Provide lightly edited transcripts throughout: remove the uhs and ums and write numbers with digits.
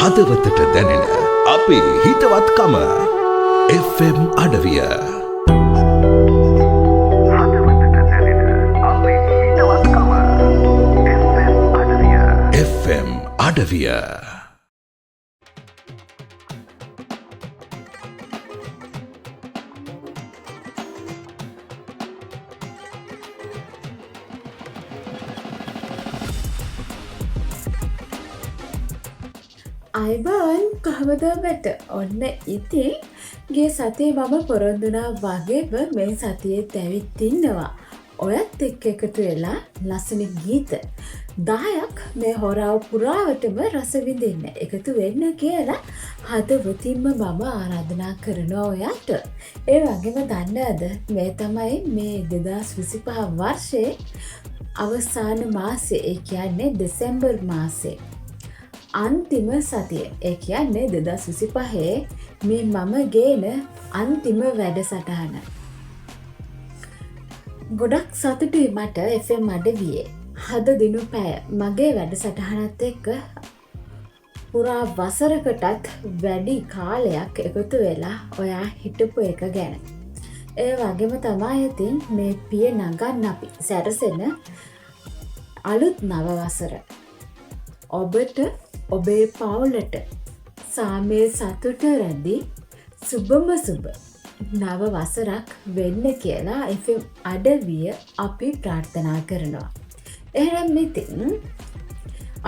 හදවතට දැනෙන අපේ හිතවත්කම FM අඩවිය. හදවතට දැනෙන අපේ හිතවත්කම FM අඩවිය. FM අඩවිය. අයිබෝන්, කොහොමද ඔබට? ඔන්න ඉතින් ගිය සතියේ මම පොරොන්දු වුණා වගේම මේ සතියේත් ඇවිත් ඉන්නවා. ඔයත් එක්ක එකතු වෙලා ලස්සන ගීත 10ක් මේ හොරාව පුරාවටම රස විඳින්න එකතු වෙන්න කියලා හදවතින්ම මම ආරාධනා කරනවා ඔයාට. ඒ වගේම දන්නවද, මේ තමයි මේ 2025 වර්ෂයේ අවසාන මාසය, ඒ කියන්නේ දෙසැම්බර් මාසේ අන්තිම සතිය. ඒ කියන්නේ 2025 මේ මම ගේන අන්තිම වැඩසටහන. ගොඩක් සතුටුයි මට FM අඩවියේ හද දිනු පැය මගේ වැඩසටහනත් එක්ක පුරා වසරකටත් වැඩි කාලයක් එකතු වෙලා ඔයා හිටපු එක ගැන. ඒ වගේම තමයි ඉතින් මේ පිය නගන්න අපි සැරසෙන අලුත් නව වසර. ඔබට ඔබේ පවුලට සාමය සතුට රැඳි සුබම සුබ නව වසරක් වෙන්න කියලා FM අඩවිය අපි ප්‍රාර්ථනා කරනවා. එහෙනම් ඉතින්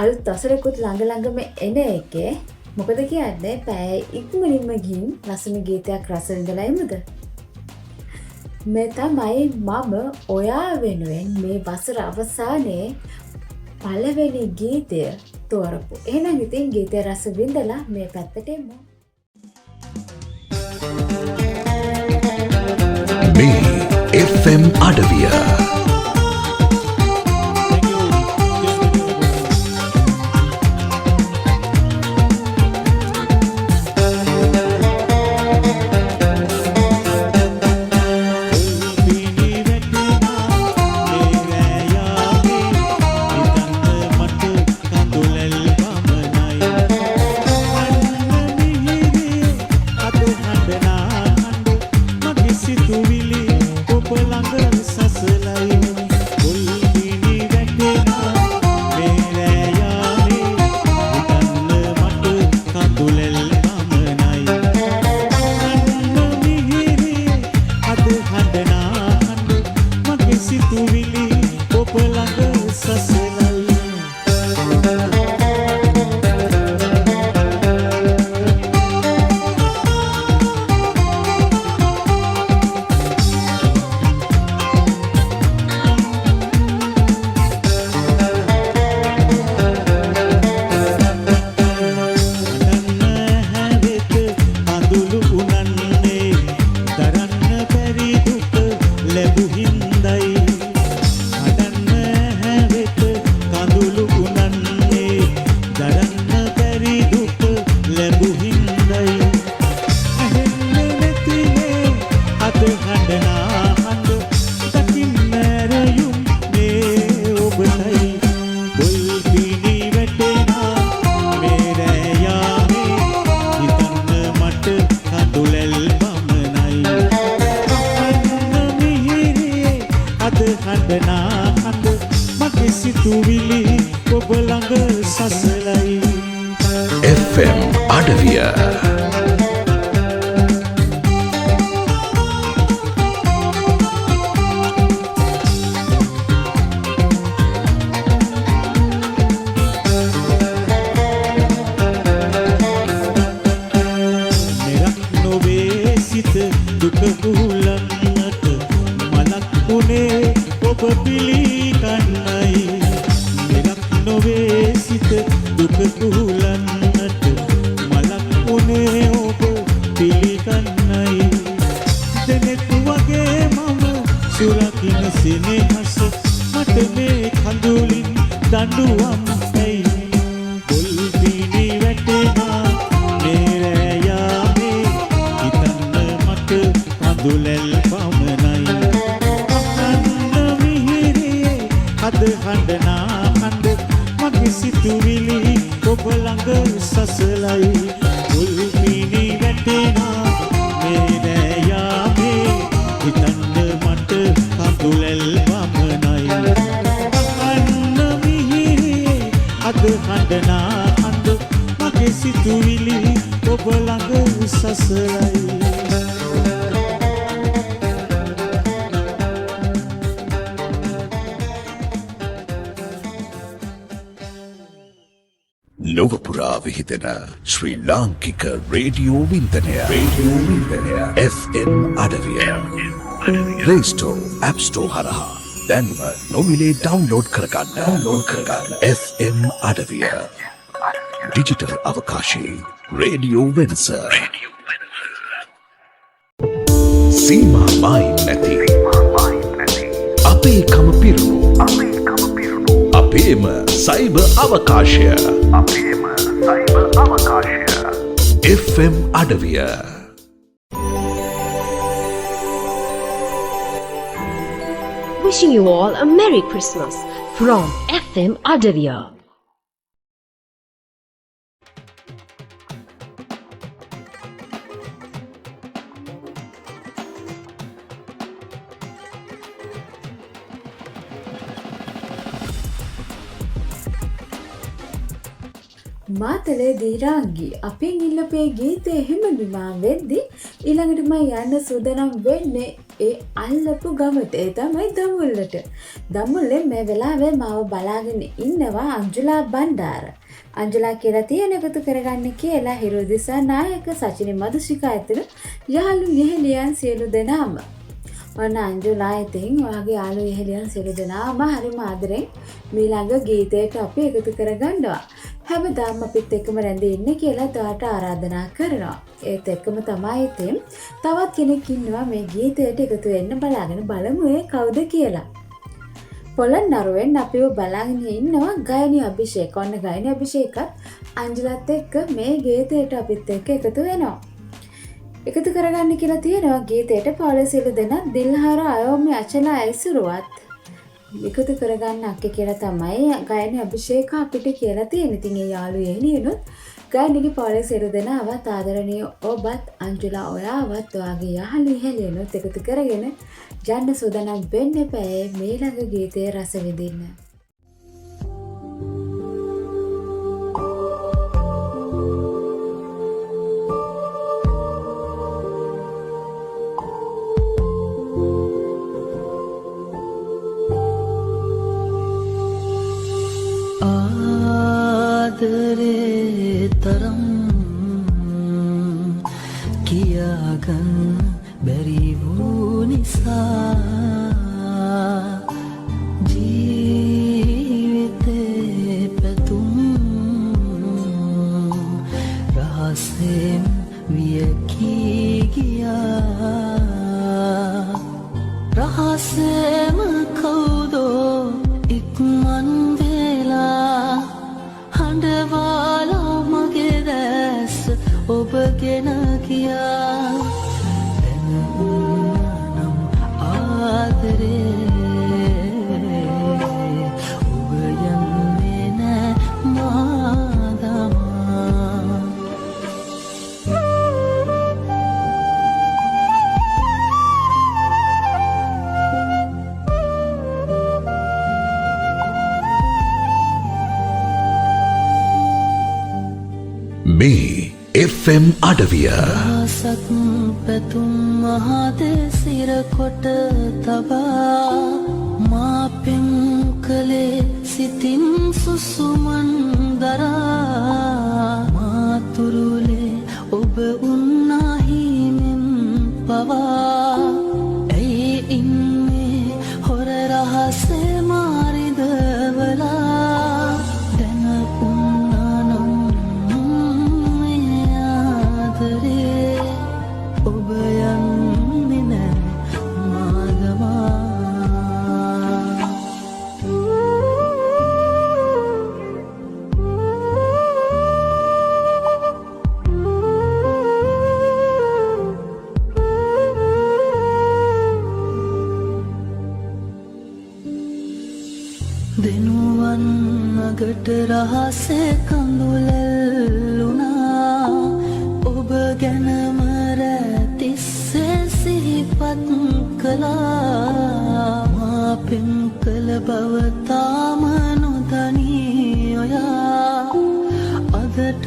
අලුත් වසරකුත් ළඟ ළඟම එන එකේ මොකද කියන්නේ, පැය ඉක්මනින්ම ගිහින් ලස්සන ගීතයක් රස විඳලා එමුද? මේ තමයි මම ඔයා වෙනුවෙන් මේ වසර අවසානයේ පළවෙනි ගීතය තෝරපු. එහෙනම් ඉතින් ගීතය රස විඳලා මේ පැත්තට එමු. මේ FM අඩවිය. FM අඩවිය. මෙරක් නොවේ සිත දුක කුලන්නට මලක් උනේ ඔබ පිළිගන්නයි. මෙරක් නොවේ සිත දුක කුලන්නට මලක් උනේ ඔබ පිළිගන්නයි. දෙනෙක් වගේ මම සුරකින සෙනෙහස මට මේ කඳුලින් දඬුවම් ඇයි? පොල් පිණි වැටෙනා මේ රෑ යාමේ හිතන්න මට කඳුලැල් පමණයි. අහන්න මිහිරියේ අද හඬනා හඬ මගේ සිතුවිලි ඔබ ළඟ සසලයි. සසලයි. මුල් මිනි වැටෙනා මේ රෑ යාමේ හිතන්න මට කඳුලැල් පමණයි. අන්න මිහිරියේ අද හඬනා හඬ මගේ සිතුවිලි ඔබ ළඟ සසලයි. ලොව පුරා විහිදෙන ශ්‍රී ලාංකික රේඩියෝ වින්දනය, රේඩියෝ වින්දනය, FM අඩවිය. Play Store, App Store හරහා දැන්ම නොමිලේ ඩවුන්ලෝඩ් කරගන්න. ඩවුන්ලෝඩ් කරගන්න FM අඩවිය. ඩිජිටල් අවකාශයේ රේඩියෝ වෙනස. සීමා මායිම් නැති අපේ කම පිරුණු අපේම සයිබර් අවකාශය. FM අඩවිය. Wishing you all a Merry Christmas from FM Adavia. Matale දීරාංගි අපෙන් ඉල්ලපේ ගීතය එහෙම නිමා වෙද්දි ඊළඟට මම යන්න සූදානම් වෙන්නේ ඒ අල්ලපු ගමට, ඒ තමයි දමුල්ලට. දමුල්ලේ මේ වෙලාවේ මාව බලාගෙන ඉන්නවා අංජුලා බණ්ඩාර. අංජුලා කියලා තියෙන එකතු කරගන්න කියලා හිරුදිසා නායක සචිනි මදුෂිකා ඇතුළු යහළු යෙහෙළියන් සියලු දෙනාම. ඔන්න අංජුලා ඉතින් ඔයාගේ යාළු යෙහෙළියන් සියලු දෙනාම හරිම ආදරෙන් මීළඟ ගීතයට අපි එකතු කරගන්නවා. හැමදාම අපිත් එක්කම රැඳී ඉන්න කියලා ඔයාට ආරාධනා කරනවා. ඒත් එක්කම තමයි ඉතින් තවත් කෙනෙක් ඉන්නවා මේ ගීතයට එකතු වෙන්න බලාගෙන. බලමු ඒ කවුද කියලා. පොළොන්නරුවෙන් අපිව බලාගෙන ඉන්නවා ගයනි අභිෂේක. ඔන්න ගයනි අභිෂේකත් අංජලත් එක්ක මේ ගීතයට අපිත් එක්ක එකතු වෙනවා. එකතු කරගන්න කියලා තියෙනවා ගීතයට පවුලේ සියලු දෙනා දිල්හාර අයෝමි අචලා ඇසුරුවත් එකතු කරගන්න අක්කේ කියලා තමයි ගයනි අභිෂේක අපිට කියලා තියෙන්නේ. ඉතින් ඒ යාළු එළියනුත් ගයනිගේ පවුලේ සියලු දෙනාවත් ආදරණීය ඔබත් අංජුලා ඔයාවත් ඔයාගේ යහළු ඉහළියනුත් එකතු කරගෙන යන්න සූදානම් වෙන්න එපා මේ ළඟ ගීතය රස විඳින්න. ආදරේ තරම් කියාගන්න බැරි වූ නිසා ජීවිතේ පැතුම් රහසෙන් වියකී ගියා. රහසෙම කවුදෝ ඉක්මන් වෙලා හඬවාලා මගේ දැස් ඔබගෙන ගියා. දැන නම් ආදරේ ඔබ යන්නේ නෑ මා දමා. මේ FM අඩවිය. රහසක් පැතුම් මහදේ සිර කොට තබා මා පෙම් කළේ සිතින් සුසුමන් දරා. මා තුරුලේ ඔබ උන්නා හිමෙන් පවා ඇයි ඉන්නේ හොර රහසේ මාරිදවලා. දැන උන්නා නම් මේ ආදරේ ඔබ යන්නේ නෑ මා දමා. දෙනුවන් අගට රහසේ කඳුලෙල්ලුණා. පෙම් කළ බව තාම නොදනී ඔයා. අදටත්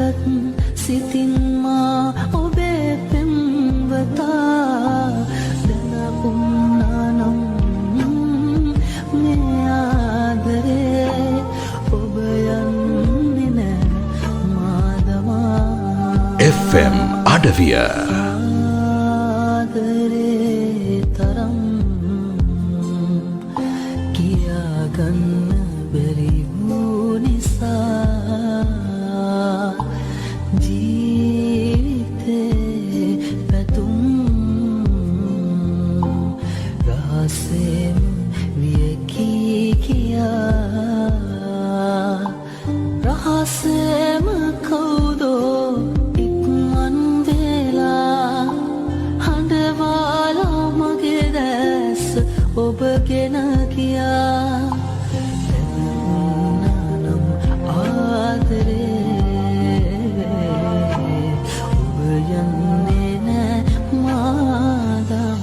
සිතින් මා ඔබේ පෙම්වතා. දැන උන්නා නම් මේ ආදරේ ඔබ යන්නේ නෑ මාදමා. FM අඩවිය. ආදරේ තරම් කියාගන්න බැරි වූ නිසා ජීවිතේ පැතුම් රහසෙම වියකී කියා. රහසෙම කවුදෝ ඉක්මන් වෙලා හඬවාලා මගේ දැස ඔබගෙන ගියා. දැනුණා නම් ආදරේ ඔබ යන්නේ නෑ මාදමා.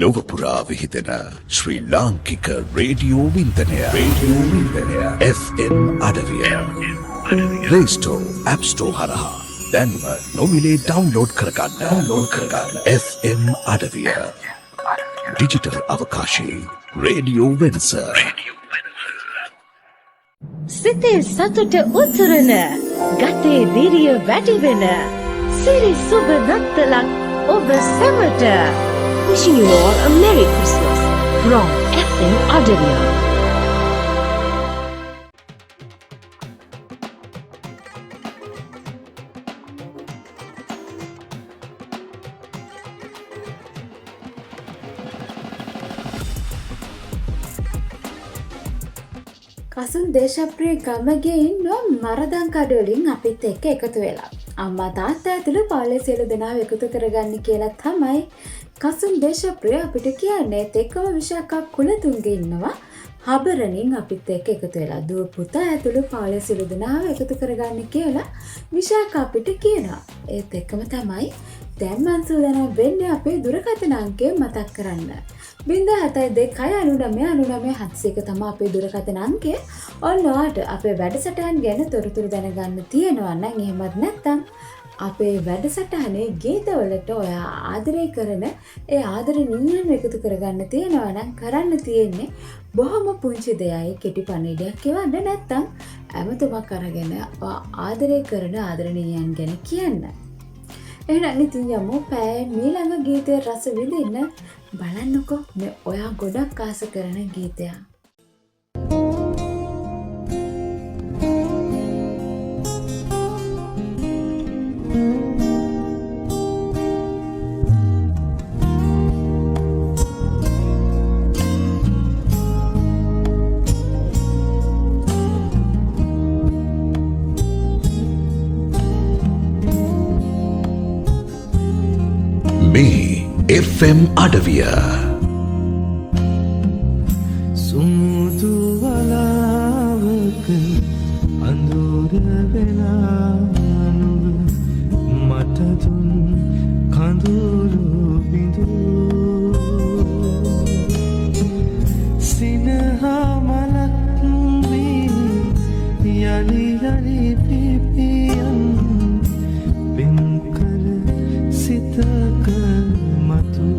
ලොව පුරා විහිදෙන ශ්‍රී ලාංකික රේඩියෝ වින්දනය, රේඩියෝ වින්දනය, FM අඩවිය. Play Store, App Store හරහා දැන්ම නොමිලේ ඩවුන්ලෝඩ් කරගන්න. ඩවුන්ලෝඩ් කරගන්න FM අඩවිය. ඩිජිටල් අවකාශයේ රේඩියෝ වෙනස. සිතේ සතුට උතුරන, ගතේ දිරිය වැඩි වෙන සිරි සුබ නත්තලක් ඔබ සැමට. Wishing you all a Merry Christmas from FM Adaviya. Kasun Deshapriya Gamage ඉන්නවා මරදම් කඩවලින් අපිත් එක්ක එකතු වෙලා. අම්මා තාත්තා ඇතුළු පවුලේ සියලු දෙනාව එකතු කරගන්න කියලා තමයි කසුන් දේශප්‍රිය අපිට කියන්නේ. ඒත් එක්කම විශාඛා කුලතුංග ඉන්නවා හබරණින් අපිත් එක්ක එකතු වෙලා. දුව පුතා ඇතුළු පවුලේ සියලු දෙනාව එකතු කරගන්න කියලා විශාඛා අපිට කියනවා. ඒත් එක්කම තමයි දැන් මං සූදානම් වෙන්නේ අපේ දුරකථන අංකය මතක් කරන්න. බින්ද හතයි දෙකයි අනුනමය අනුනමය හත්සීයක තමයි අපේ දුරකථන අංකය. ඔන්න ඔයාට අපේ වැඩසටහන් ගැන තොරතුරු දැනගන්න තියෙනවා නම්, එහෙමත් නැත්නම් අපේ වැඩසටහනේ ගීතවලට ඔයා ආදරය කරන ඒ ආදරණීයන්ව එකතු කරගන්න තියෙනවා නම් කරන්න තියෙන්නේ බොහොම පුංචි දෙයයි. කෙටි පණිවිඩයක් එවන්න, නැත්නම් ඇමතුමක් අරගෙන ඔයා ආදරය කරන ආදරණීයන් ගැන කියන්න. එහෙනම් ඉතින් යමු පෑයෙන් මීළඟ ගීතය රස විඳින්න. බලන්නකෝ මේ ඔයා ගොඩක් ආස කරන ගීතයක්. මේ FM අඩවිය. සුමුදු වලාවක අඳුර වෙලා නුඹ මට දුන් කඳුළු බිඳු සිනහා මලක් වී යලි යලි පිපියන් පෙම් කර සිතක මතු.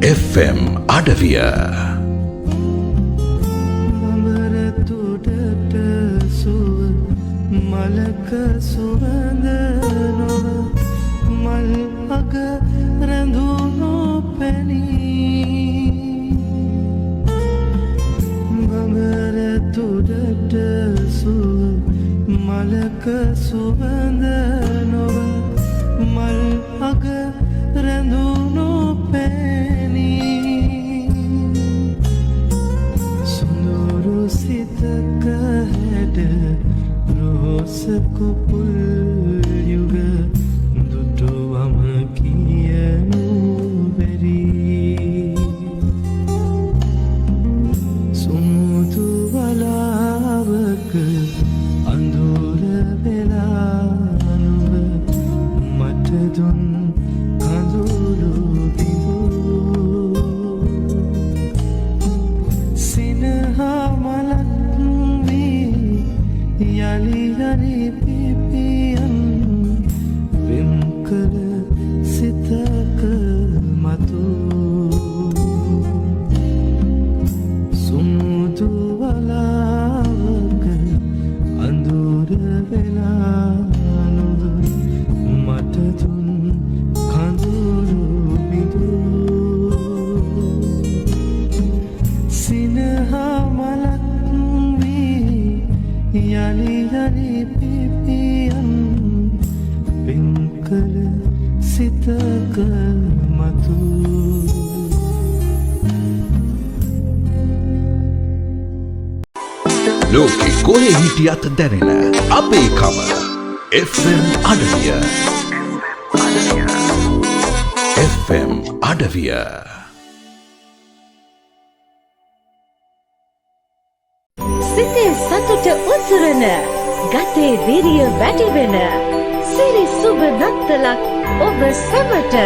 FM අඩවිය. බඹර තුඩට සුව මලක සුවඳ නොව මල් අග රැඳුණු පැණි. බඹර තුඩට සුව මලක සුවඳ නොව මල් අග රැඳුණු පැණි. සුඳුරු සිතක හැඩ රෝස කුපුල් යුග දුටුවම කියනු බැරි. සුමුදු වලාවක අඳුර වෙලා නුඹ මට දුන් කඳුළු බිඳු. සිනහා මලක් වී යලි යලි පිපියන් වෙන් කළ සිතක මතු. සුමුදු වලාවක අඳුර වෙලා නුඹ මට දුන් කඳුළු බිඳු. සිනහා මලක් වී යලි යලි පිපියන් පෙම් කළ සිතක මතු. ලෝකෙ කොහේ හිටියත් දැනෙන අපේ කම FM අඩවිය. FM අඩවිය. සිතේ සතුට උතුරන, ගතේ දිරිය වැඩි වෙන සිරි සුබ නත්තලක් ඔබ සැමට.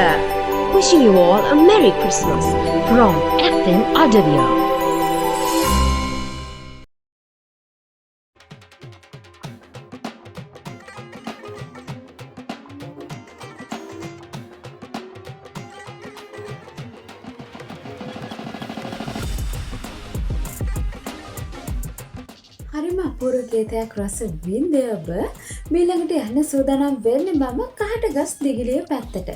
Wishing you all a Merry Christmas from FM Adavia. හරිම අපූර්ව ගීතයක් රස වින්දය ඔබ. මීළඟට යන්න සූදානම් වෙන්නේ මම කහටගස් දිගිලිය පැත්තට.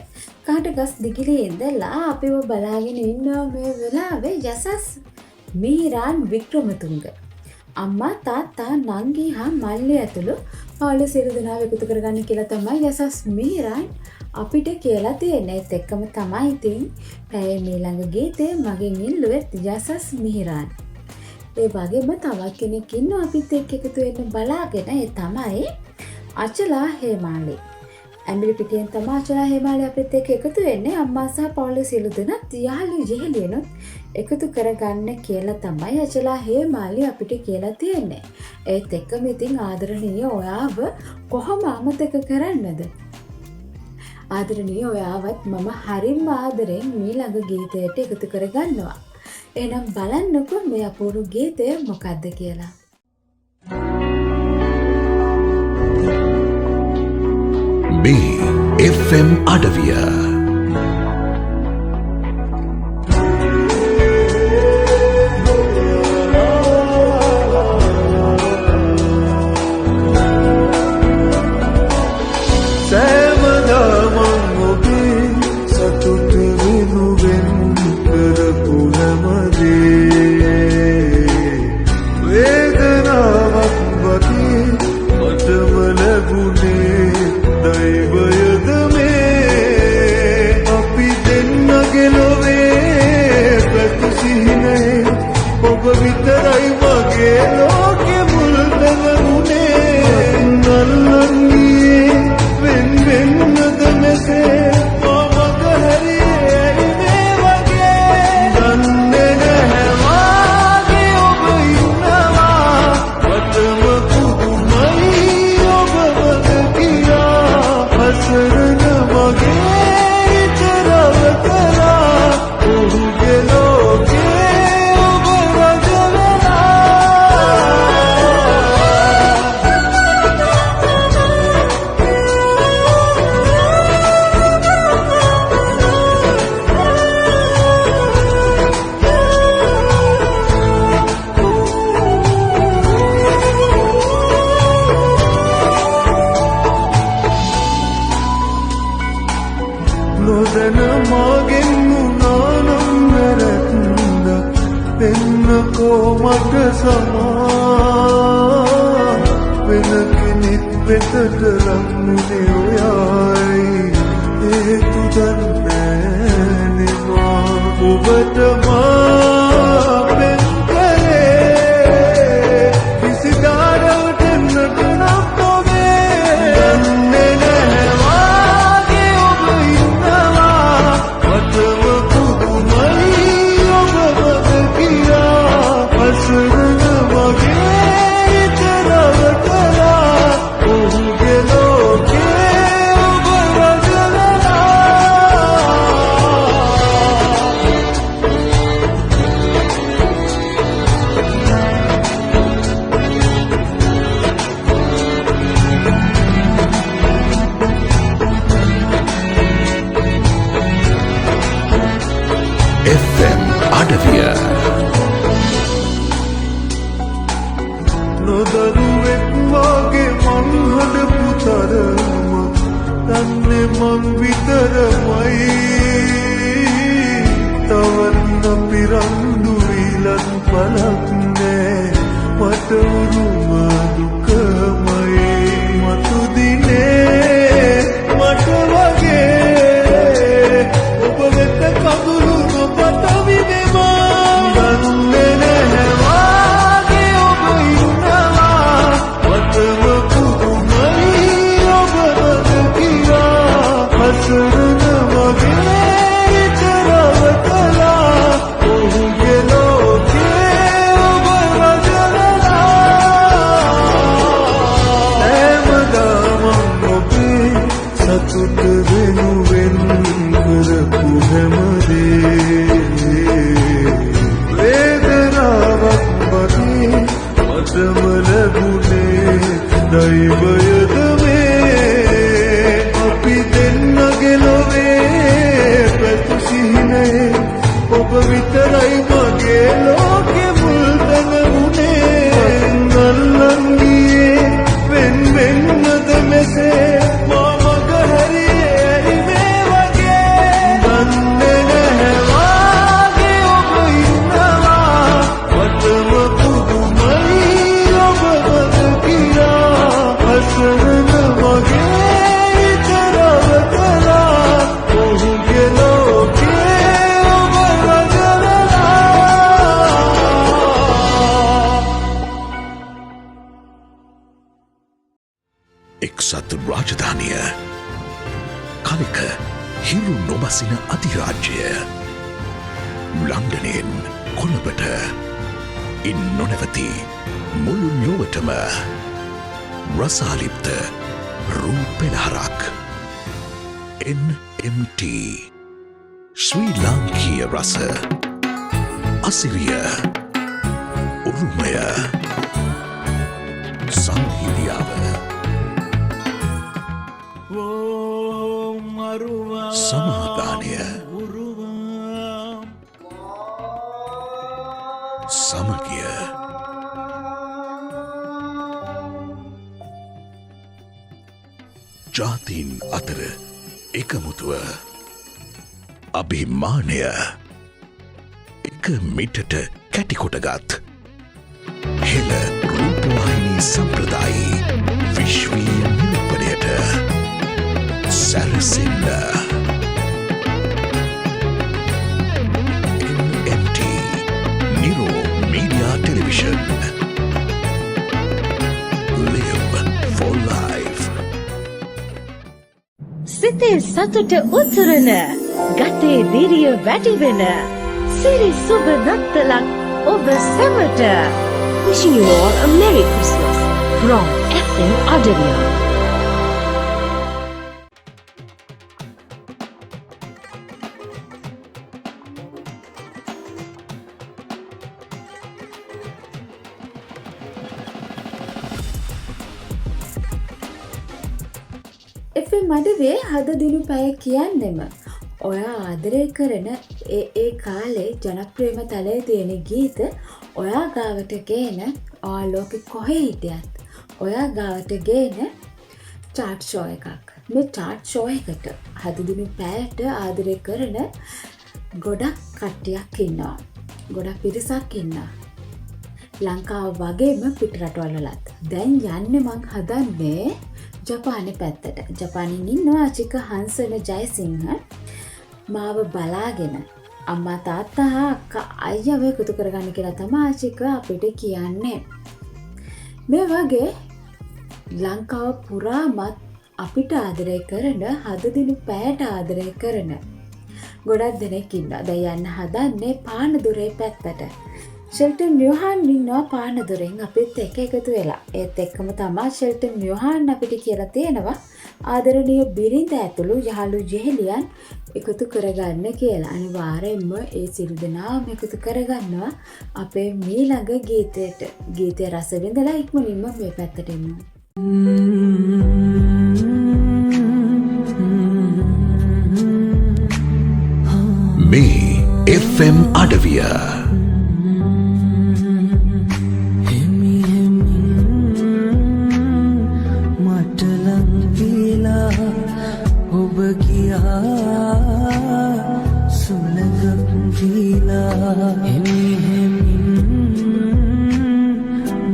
කහටගස් දිගිලියේ ඉඳලා අපිව බලාගෙන ඉන්නවා මේ වෙලාවේ යසස් මීරාන් වික්‍රමතුංග. අම්මා තාත්තා නංගි හා මල්ලි ඇතුළු පවුලේ සියලු දෙනාව එකතු කරගන්න කියලා තමයි යසස් මීරාන් අපිට කියලා තියෙන්නේ. ඒත් එක්කම තමයි ඉතින් පැයේ මීළඟ ගීතය මගෙන් ඉල්ලුවෙත් යසස් මීරාන්. ඒ වගේම තවත් කෙනෙක් ඉන්නවා අපිත් එක්ක එකතු වෙන්න බලාගෙන, ඒ තමයි අචලා හේමාලි. ඇඹිලිපිටියෙන් තමයි අචලා හේමාලි අපිත් එක්ක එකතු වෙන්නේ. අම්මා සහ පවුලේ සියලු දෙනාත් යාළු යෙහෙළියනුත් එකතු කරගන්න කියලා තමයි අචලා හේමාලි අපිට කියලා තියෙන්නේ. ඒත් එක්කම ඉතින් ආදරණීය ඔයාව කොහොම අමතක කරන්නද? ආදරණීය ඔයාවත් මම හරිම ආදරෙන් මීළඟ ගීතයට එකතු කරගන්නවා. එහෙනම් බලන්නකෝ මේ අපූර්ව ගීතය මොකද්ද කියලා. මේ FM අඩවිය. සෑමදා මං ඔබේ සතුට වෙනුවෙන් කරපු හැම දේ වේදනාවක් වගේ මටම ලැබුණේ දෛවයද මේ. අපි දෙන්නගේ ලොවේ පැතු සිහිනේ ඔබ විතරයි මගේ ලෝකෙ මුල් තැන වුණේ. නල්ලන් ගියේ වෙන් වෙන්නද මෙසේ මා මග හැරියේ ඇයි මේ වගේ. දන්නේ නැහැ වාගේ ඔබ ඉන්නවා මටම පුදුමයි ඔබ මග කියා. අසරණ මගේ හිත රවටලා ඔහුගේ ලෝකේ ඔබ රජ වෙලා. නොදැන මාගෙන් වුණා නම් වැරැද්දක් දෙන්නකෝ මට සමා. වෙන කෙනෙක් වෙතට ලං වුණේ ඔයායි, හේතු දන්නේ නෑනේ මා. ඔබට මා පෙම් කළේ කිසිදා රැවටෙන්නට නම් නොවේ. දන්නේ නැහැ වාගේ ඔබ ඉන්නවා, මටම පුදුමයි ඔබ මට කියා. අසරණ මගේ හිත රවටලා ඔහුගේ ලෝකේ ඔබ රජ වෙලා. FM අඩවිය. නොදරුවෙක් වාගේ මං හදපු තරම දන්නේ මං විතරමයි. තවත් අපි රණ්ඩු විලත් පලක් නෑ, මට උරුම දුකමයි. මතු දිනේ මට වගේ ඔබ වෙත කඳුළු නොපතවි මෙමා. දන්නේ නැහැ වාගේ ඔබ ඉන්නවා, මටම පුදුමයි ඔබ මට කියා. අසරණ මගේ හිත රවටලා ඔහුගේ ලෝකේ ඔබ රජ වෙලා. හැමදා මං ඔබේ සතුට වෙනුවෙන් කරපු හැමදේ වේදනාවක් වගේ මටම ලැබුණේ. දෛවයද මේ අපි දෙන්නගේ ලොවේ පැතු සිහිනේ? ඔබ විතරයි මගේ ලෝකෙ මුල් තැන වුණේ. අල්ලන් ගියේ වෙන් වෙන්නද මෙසේ? මා මග හැරියේ ඇයි මේ වගේ? දන්නේ නැහැ වාගේ ඔබ ඉන්නවා, මටම පුදුමයි ඔබ මට කියා. අසරණ මගේ හිත රවටලා ඔහුගේ ලෝකේ ඔබ රජ වෙලා. එක්සත් රාජධානිය, කලෙක හිරු නොබසින අධිරාජ්‍යය, ලන්ඩනයෙන් කොළඹට, ඉන් නොනැවති මුළු ලොවටම රසාලිප්ත රූ පෙළහරක්. NMT ශ්‍රී ලාංකීය රස අසිරිය උරුමය සංහිඳියාව සමාදානය සමගිය ජාතීන් අතර එකමුතුව අභිමානය එක මිටට කැටිකොටගත් හෙළ රූපවාහිනී සම්ප්‍රදායේ විශ්වීය නිරූපණයට සැරසෙන්න NMT Niro Media Television. Live for life. සිතේ සතුට උතුරන, ගතේ දිරිය වැඩි වෙන සිරි සුබ නත්තලක් ඔබ සැමට. Wishing you all a Merry Christmas from FM Adaviya. FM අඩවියේ හද දිනු පැය කියන්නෙම ඔයා ආදරය කරන ඒ ඒ කාලේ ජනප්‍රියම තලයේ තියෙන ගීත ඔයා ගාවට ගේන, ඔයා ලෝකෙ කොහේ හිටියත් ඔයා ගාවට ගේන චාට් ෂෝ එකක්. මේ චාට් ෂෝ එකට හද දිනු පැයට ආදරය කරන ගොඩක් කට්ටියක් ඉන්නවා. ගොඩක් පිරිසක් ඉන්නවා. ලංකාව වගේම පිට රටවල් වලත්. දැන් යන්නේ මං හදන්නේ ජපානයේ පැත්තට. ජපානයෙන් ඉන්නවා අචික හංසන ජයසිංහ. මාව බලාගෙන අම්මා තාත්තා හා අක්කා අයියාව එකතු කරගන්න කියලා තමයි ආචික අපිට කියන්නේ. මේ වගේ ලංකාව පුරාමත් අපිට ආදරය කරන, හද දිනු පැයට ආදරය කරන ගොඩක් දෙනෙක් ඉන්නවා. දැන් යන්න හදන්නේ පානදුරේ පැත්තට. ෂෙල්ටන් යොහාන් ඉන්නවා පානදුරෙන් අපිත් එක්ක එකතු වෙලා. ඒත් එක්කම තමා ෂෙල්ටන් යොහාන් අපිට කියලා තියෙනවා ආදරණීය බිරිඳ ඇතුළු යහළු ජෙහෙලියන් එකතු කරගන්න කියලා. අනිවාර්යයෙන්ම ඒ සියලු දෙනාම එකතු කරගන්නවා අපේ මීළඟ ගීතයට. ගීතය රස විඳලා ඉක්මනින්ම මේ පැත්තට එමු. මේ FM අඩවිය. හිමි හිමින් මට ලං වෙලා ඔබ ගියා සුළඟක් වීලා. හිමි හිමින්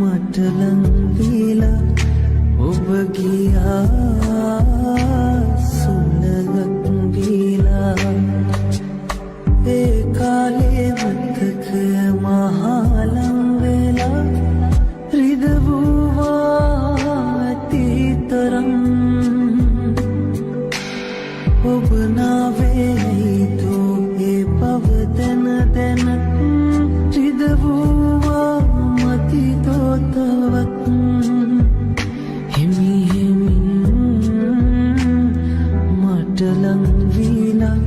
මට ලං වෙලා ඔබ ගියා සුළඟක් වීලා. ඒ කාලේ මතකය මහලම් වෙලා රිදවුවා ඇති තරම්. ඔබ නාවේ ඇයිදෝ ඒ බව දැන දැනත් රිදවුවා මතිදෝ තවත්. හිමි හිමින් මට ලං වීලා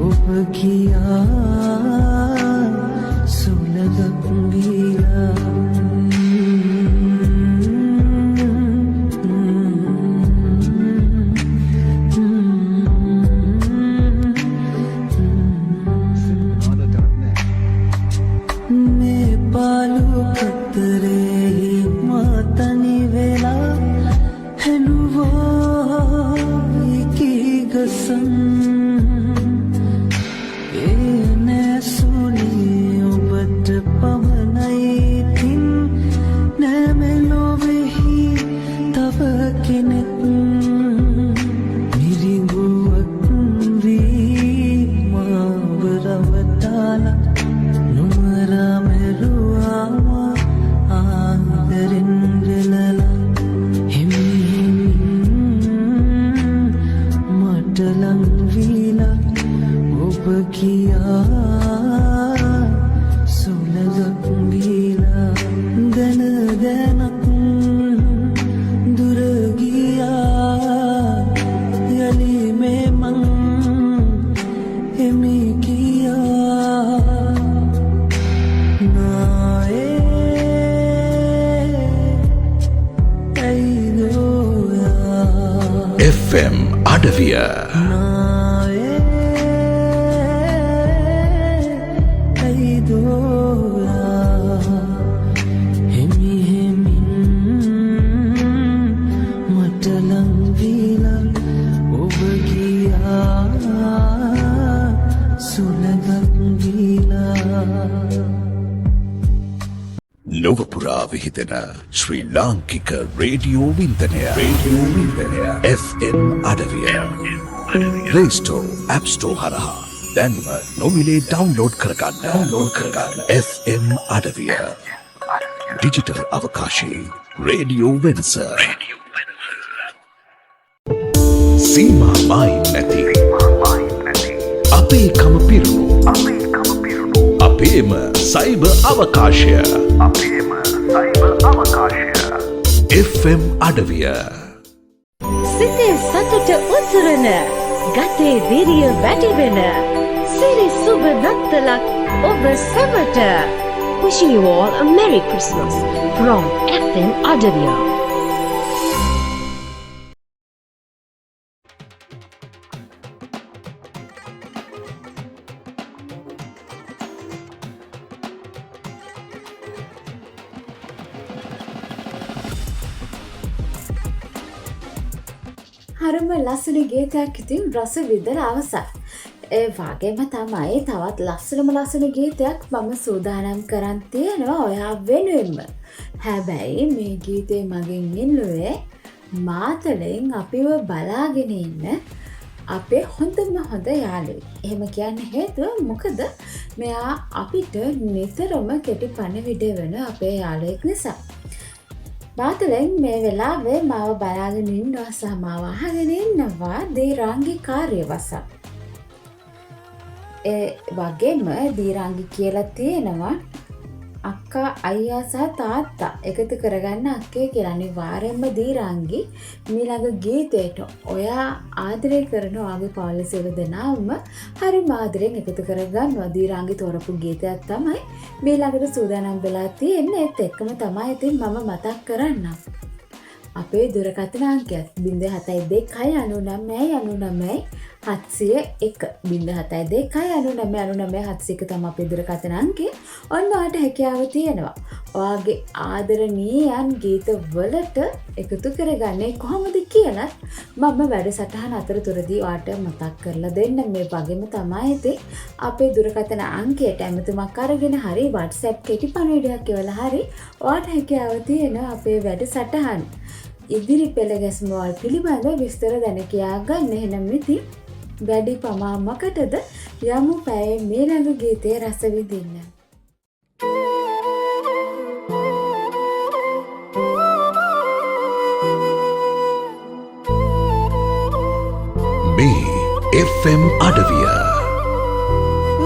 ඔබ ගියා සුළඟක් වීලා. මේ පාලු පතරේ මා තනි වෙලා හැඬුවා කී ගසන්. ඒ නැසුනේ ඔබට පමණයි, ඉතින් නෑ මෙලොවෙහි තව කෙනෙක්. මිරිඟුවක් වී මාව රවටාලා නොමරා මැරුවා ආදරෙන් වෙලලා. හිමි හිමින් මට ලං වීලා ඔබ ගියා සුළඟක් වීලා. දැන දැනත් දුර ගියා යලි මේ මං එමි කියා නායේ ඇයිදෝ FM අඩවිය. නායේ ඇයිදෝ හිමි හිමින් මට ලං වීලා ඔබ ගියා සුළඟක් වීලා. ලොව පුරා විහිදෙන ශ්‍රී ලාංකික රේඩියෝ වින්දනය, රේඩියෝ වින්දනය, FM අඩවිය. Play Store, App Store හරහා දැන්ම නොමිලේ ඩවුන්ලෝඩ් කරගන්න. ඩවුන්ලෝඩ් කරගන්න FM අඩවිය. ඩිජිටල් අවකාශයේ රේඩියෝ වෙනස. සීමා මායිම් නැති අපේ කම පිරුණු අපේම සයිබර් අවකාශය. FM අඩවිය. සිතේ සතුට උතුරන, ගතේ දිරිය වැඩි වෙන සිරි සුබ නත්තලක් ඔබ සැමට. Wishing you all a Merry Christmas from FM Adavia. හරිම ලස්සන ගීතයක් ඉතින් රස විඳලා අවසන්. ඒ වගේම තමයි තවත් ලස්සනම ලස්සන ගීතයක් මම සූදානම් කරන් තියෙනවා ඔයා වෙනුවෙන්ම. හැබැයි මේ ගීතේ මගෙන් ඉල්ලුවේ මාතලෙන් අපිව බලාගෙන ඉන්න අපේ හොඳම හොඳ යාළුවෙක්. එහෙම කියන්න හේතුව මොකද මෙයා අපිට නිතරම කෙටි පණිවිඩ වෙන අපේ යාළුවෙක් නිසා. මාතලෙන් මේ වෙලාවේ මාව බලාගෙන ඉන්නවා සහ මාව අහගෙන ඉන්නවා දීරාංගි කාර්යවසම්. ඒ වගේම දීරාංගි කියලා තියෙනවා අක්කා අයියා සහ තාත්තා එකතු කරගන්න අක්කේ කියලා. අනිවාර්යයෙන්ම දීරාංගි මීළඟ ගීතයට ඔයා ආදරය කරන ඔයාගේ පවුලේ සියලු දෙනාම හරිම ආදරෙන් එකතු කරගන්නවා. දීරාංගි තෝරපු ගීතයක් තමයි මීළඟට සූදානම් වෙලා තියෙන්නේ. ඒත් එක්කම තමයි ඉතින් මම මතක් කරන්නම් අපේ දුරකථන අංකයත් 072 99 99 701 072 99 99 701 තමයි අපේ දුරකථන අංකය. ඔන්න ඔයාට හැකියාව තියෙනවා ඔයාගේ ආදරණීයන් ගීත වලට එකතු කරගන්නේ කොහොමද කියලත් මම වැඩසටහන අතරතුරදී ඔයාට මතක් කරලා දෙන්න. මේ වගේම තමයි ඉතින් අපේ දුරකථන අංකයට ඇමතුමක් අරගෙන හරි WhatsApp කෙටි පණිවිඩයක් එවලා හරි ඔයාට හැකියාව තියෙනවා අපේ වැඩසටහන් ඉදිරි පෙළ ගැස්ම වල පිළිබඳ විස්තර දැන කියා ගන්න. එහෙනම් ඉතින් වැඩි පමා මකටද යමු පැයේ මේ ළඟ ගීතය රස විඳින්න. මේ FM අඩවිය.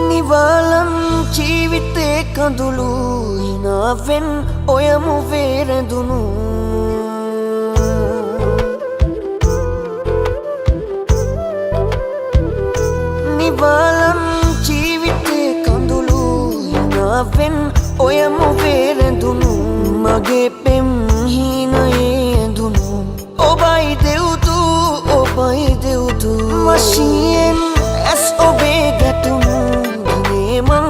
නිවාලම් ජීවිතේ කඳුළු හිනාවෙන් ඔය මුවේ රැඳුණු. නිවාලම් ජීවිතේ කඳුළු හිනාවෙන් ඔය මුවේ රැඳුණු. මගේ පෙම් හීනයේ ඇඳුණු. ඔබයි දෙව්දු ඔබයි දෙව්දු වශයෙන් ඇස් ඔබේ ගැටුණු. දිනේ මං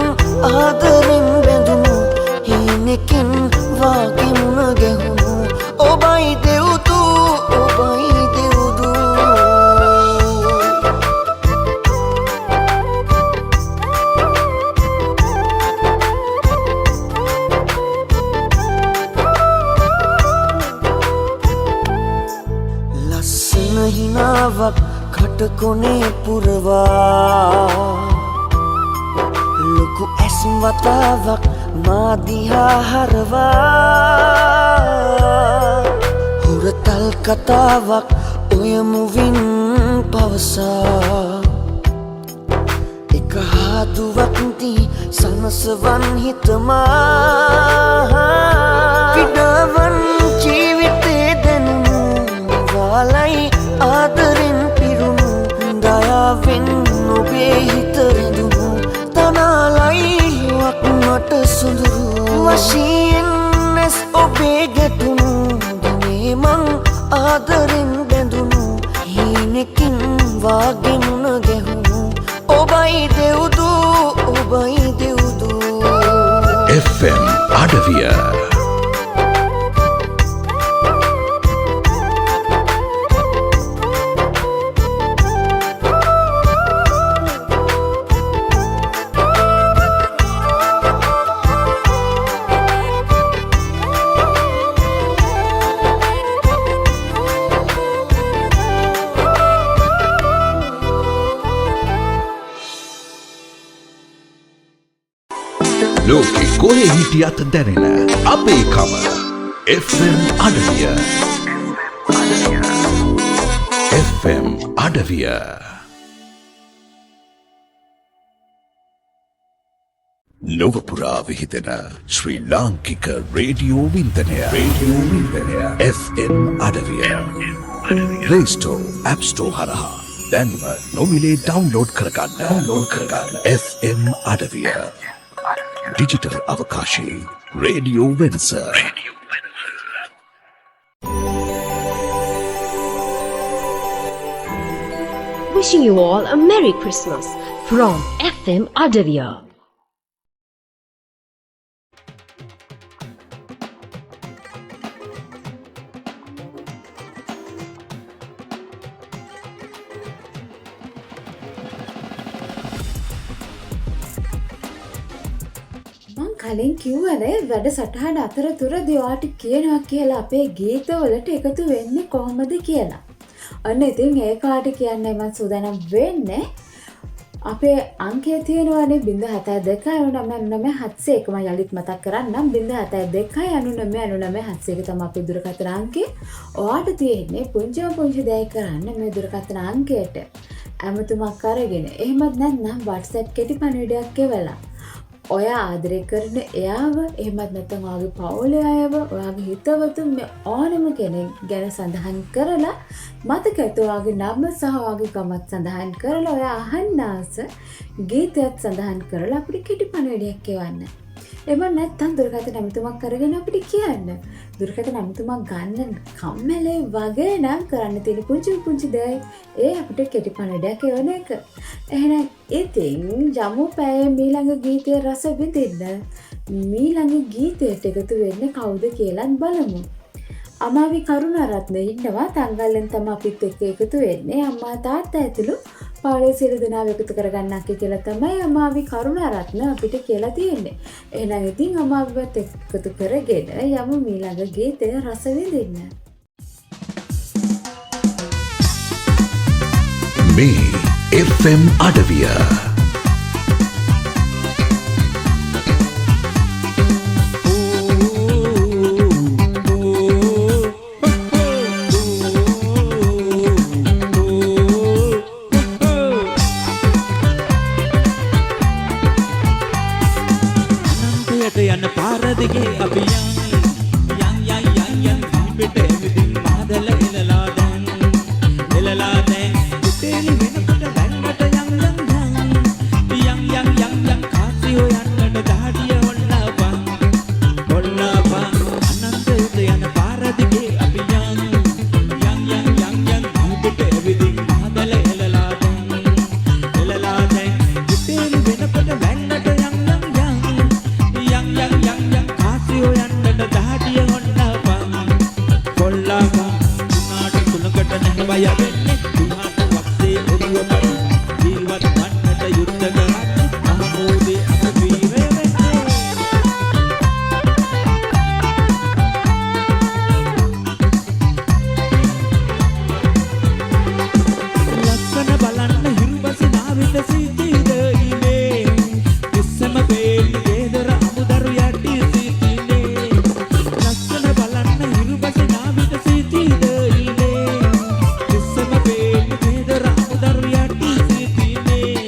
ආදරෙන් බැඳුණු. හීනකින් වාගේ මුණ ගැහුණු. ඔබයි දෙව්දු ඔබයි දෙව්දු. ලස්සන හිනාවක් කටකොනේ පුරවා ලොකු ඇස් වතාවක් මා දිහා හරවා හුරතල් කතාවක් ඔය මුවින් පවසා එක හාදුවක් දී සනසවන් හිතමා විඩවන් ජීවිතේ දැනුණු නිවාලයි ආදරෙන් පිරුණු දයාවෙන් ඔබේ හිත රැඳුණු තනාලයි වක් මට සොඳුරු වශයෙන් ඇස් ඔබේ ගැටුණු. දිනේ මං ආදරෙන් බැඳුණු හීනකින් වාගේ මුණ ගැහුණු. ඔබයි දෙව්දු ඔබයි දෙව්දු. FM අඩවිය. ලෝකෙ කොහේ හිටියත් දැනෙන අපේ කම FM අඩවිය. FM අඩවිය. ලොව පුරා විහිදෙන ශ්‍රී ලාංකික රේඩියෝ වින්දනය. රේඩියෝ වින්දනය FM අඩවිය. Play Store, App Store හරහා දැන්ම නොමිලේ ඩවුන්ලෝඩ් කරගන්න. ඩවුන්ලෝඩ් කරගන්න FM අඩවිය. ඩිජිටල් අවකාශයේ රේඩියෝ වෙනස. Wishing you all a Merry Christmas from FM Adavia. කලින් කිව්වනේ වැඩසටහන අතරතුරදී ඔයාට කියනවා කියලා අපේ ගීතවලට එකතු වෙන්නේ කොහොමද කියලා. අන්න ඉතින් ඒක ඔයාට කියන්නයි මං සූදානම් වෙන්නේ. අපේ අංකය තියෙනවානේ 072 99 701. මම යලිත් මතක් කරන්නම් 072 99 99 701 තමයි අපේ දුරකථන අංකය. ඔයාට තියෙන්නේ පුංචිම පුංචි දෙයක් කරන්න මේ දුරකථන අංකයට ඇමතුමක් අරගෙන, එහෙමත් නැත්නම් WhatsApp කෙටි පණිවිඩයක් එවලා ඔයා ආදරය කරන එයාව, එහෙමත් නැත්නම් ඔයාගේ පවුලේ අයව, ඔයාගේ හිතවතුන් මේ ඕනම කෙනෙක් ගැන සඳහන් කරලා මතක ඇතුව ඔයාගේ නම සහ ඔයාගේ ගමත් සඳහන් කරලා ඔයා අහන්න ආස ගීතයත් සඳහන් කරලා අපිට කෙටි පණිවිඩයක් එවන්න. එහෙම නැත්නම් දුරකථන ඇමතුමක් අරගෙන අපිට කියන්න. දුරකථන ඇමතුමක් ගන්න කම්මැලි වගේ නම් කරන්න තියෙන පුංචි පුංචි දෙයයි ඒ අපිට කෙටි පණිවිඩයක් එවන එක. එහෙනම් ඉතින් යමු පැයේ මීළඟ ගීතය රස විඳින්න. මීළඟ ගීතයට එකතු වෙන්නේ කවුද කියලාත් බලමු. අමාවි කරුණාරත්න ඉන්නවා තංගල්ලෙන් තම අපිත් එක්ක එකතු වෙන්නේ. අම්මා තාත්තා ඇතුළු පවුලේ සියලු දෙනාව එකතු කරගන්න අක්කේ කියලා තමයි අමාවි කරුණාරත්න අපිට කියලා තියෙන්නේ. එහෙනම් ඉතින් අමාවිවත් එකතු කරගෙන යමු මීළඟ ගීතය රස විඳින්න. මේ FM අඩවිය. අනන්තයට යන පාර දිගේ අපි යන් යන් යන් යන් යන් පිට ඇවිදින් මහදල එලලා දැන් එලලා දැන් කුටේලි වෙනකොට වැන්නට යන් යන් යන් යන් යන් යන් යන් කාසි හොයන්නට දහඩිය ඔල්ලා බං ඔල්ලා බං අනන්තයට යන පාර දිගේ අපි යන් යන් යන් යන් යන් පිට ඇවිදින් මහදල එලලා දැන් එලලා දැන් කුටේලි වෙනකොට වැන්නට යන් යන් යන් යන් යන් යන් යන් කාසි හොයන්නට දහඩිය ඔල්ලා බං කොල්ලා බං තුනාට තුනකට නැහැ බය වෙන්නේ තුනාට වක්සේ ඔරුව පරි ජීවත් වන්නට යුද්ධ කරන්න මහමෝදේ අප වීරය වෙන්නේ. ලස්සන බලන්න හිරුබසි නාවිත සිටිද ඉනේ ඉස්සම පේන්නේ ගෙදර අමුදරු යටි සිටිනේ. ලස්සන බලන්න හිරුබසි නාවිත සිටිද ඉනේ ඉස්සම පේන්නේ ගෙදර අමුදරු යටි සිටිනේ.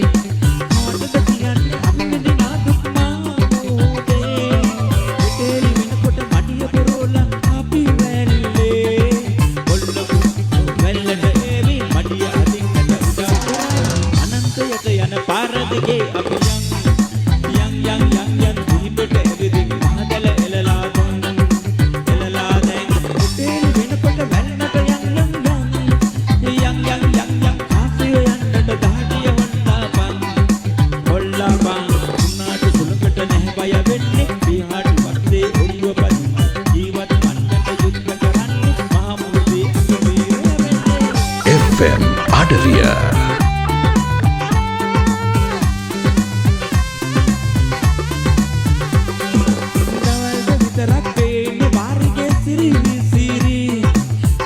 කාටද කියන්නේ අපි දෙනා දුක් මාමෝදේ පිටේලි වෙනකොට මඩිය පොරෝලා අපි වැල්ලේ ඔල්ල වැල්ලට ඒවි මඩිය අදින්නට උදව් කරයි. අනන්තයට යන පාර දිගේ අපි යන් යන් යන් යන් යන් පිහිපෙට ඇවිදින් මහදැල එලලා දැන් එලලා දැන් කුටේලි වෙනකොට වැන්නට යන් යන් යන් යන් යන් යන් යන් කාසිය යන්නට දහඩිය ඔල්ලා බං ඔල්ලා බං තුනාට සුළඟට නැහැ බය වෙන්නේ පිහාටු වත්තේ ඔළුව පදින ජීවත් වන්නට යුද්ධ කරන්නේ මහමුදේ අප වීරය වෙන්නේ. FM අඩවිය. දවල්ට විතරක් පේන්නේ වාරිගේ සිරි විසිරි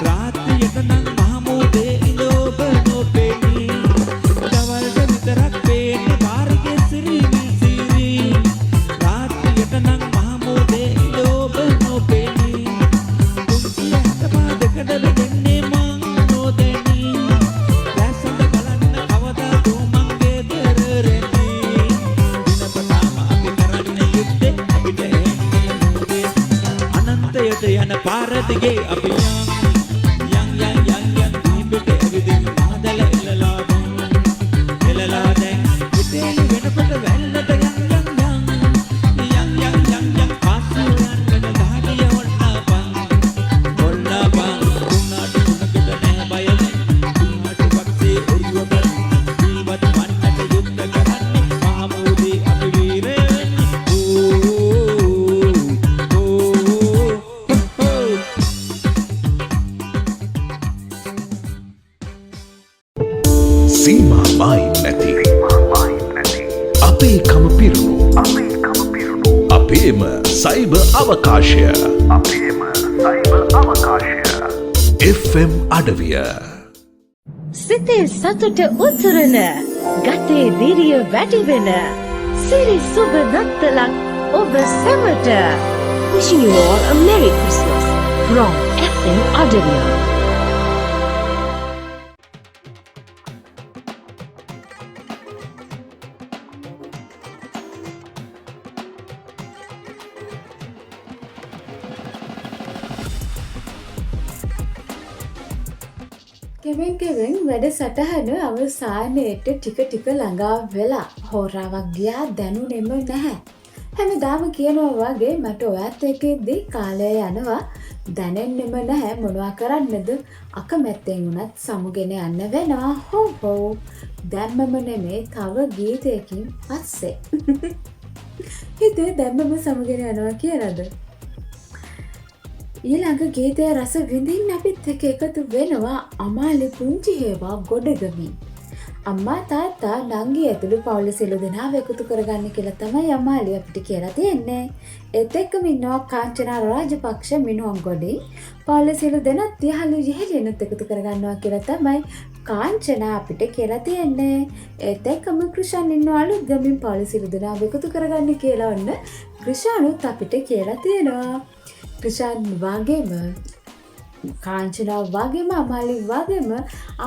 රාත්‍රියට නම් මහමුදේ ඉඳ ඔබ නොපෙනී. දවල්ට විතරක් පේන්නේ වාරිගේ සිරි විසිරි රාත්‍රියට නම් මහමුදේ ඉඳ ඔබ නොපෙනී. තුන්සිය හැට පහ දෙකට බෙදෙන්නේ මං නොදැනී දැසඳ බලන්න කවදා දෝ මං ගෙදර රැඳී. දිනපතාම අපි කරන්නේ යුද්ධේ අපිට එන්නේ මුදේ අනන්තයට යන පාර දිගේ අපි යන් යන් යන් යන් යන් පිහිපෙට ඇවිදින් මහදැල එලලා දැන් එලලා දැන් කුටේලි වෙනකොට වැල්ලට යන් යන් යන් යන් යන් යන් යන් කාසි යන්නට දහඩිය ඔල්ලා බං ඔල්ලා බං තුනාට තුනකට නැහැ බය වෙන්නේ තුනාට වක්සේ ඔරුව බලන්න ජීවත් වන්නට යුද්ධ කරන්නේ මහමෝදේ අපි වීරය වෙන්නේ. ඕ ඕ ඕ සීමා මයින් නැති අපේ කම පිරුණු අපේ අපේම සයිබර් අවකාශය. අපේම සයිබර් අවකාශය. FM අඩවිය. සිතේ සතුට උතුරන, ගතේ දිරිය වැඩි වෙන සිරි සුබ නත්තලක් ඔබ සැමට. Wishing you all a Merry Christmas from FM Adaviya. කෙමෙන් කෙමෙන් වැඩසටහන අවසානයට ටික ටික ළඟා වෙලා හෝරාවක් ගියා දැනුනෙම නැහැ. හැමදාම කියනවා වගේ මට ඔයත් එක්ක ඉද්දි කාලය යනවා දැනෙන්නෙම නැහැ. මොනවා කරන්නද, අකමැත්තෙන් වුණත් සමුගෙන යන්න වෙනවා. හෝ හෝ දැම්මම නෙමේ, තව ගීතයකින් පස්සේ. හිතුවේ දැම්මම සමුගෙන යනවා කියලාද? ඊළඟ ගීතය රස විඳින්න අපිත් එක්ක එකතු වෙනවා අමාලි පුංචි හේවා ගොඩගමින්. අම්මා තාත්තා නංගි ඇතුළු පවුලේ සියලු දෙනාව එකතු කරගන්න කියලා තමයි අමාලි අපිට කියලා තියෙන්නේ. ඒත් එක්කම ඉන්නවා කාංචනා රාජපක්ෂ මිනුවම් ගොඩින්. පවුලේ සියලු දෙනාත් යහළු යෙහෙලියනුත් එකතු කරගන්නවා කියලා තමයි කාංචනා අපිට කියලා තියෙන්නේ. ඒත් එක්කම කෘෂාන් ඉන්නවා අලුත් ගමින් පවුලේ සියලු දෙනාව එකතු කරගන්න කියලා ඔන්න කෘෂානුත් අපිට කියලා තියෙනවා. ක්‍රිෂාන් වගේම කාංචනා වගේම අමාලි වගේම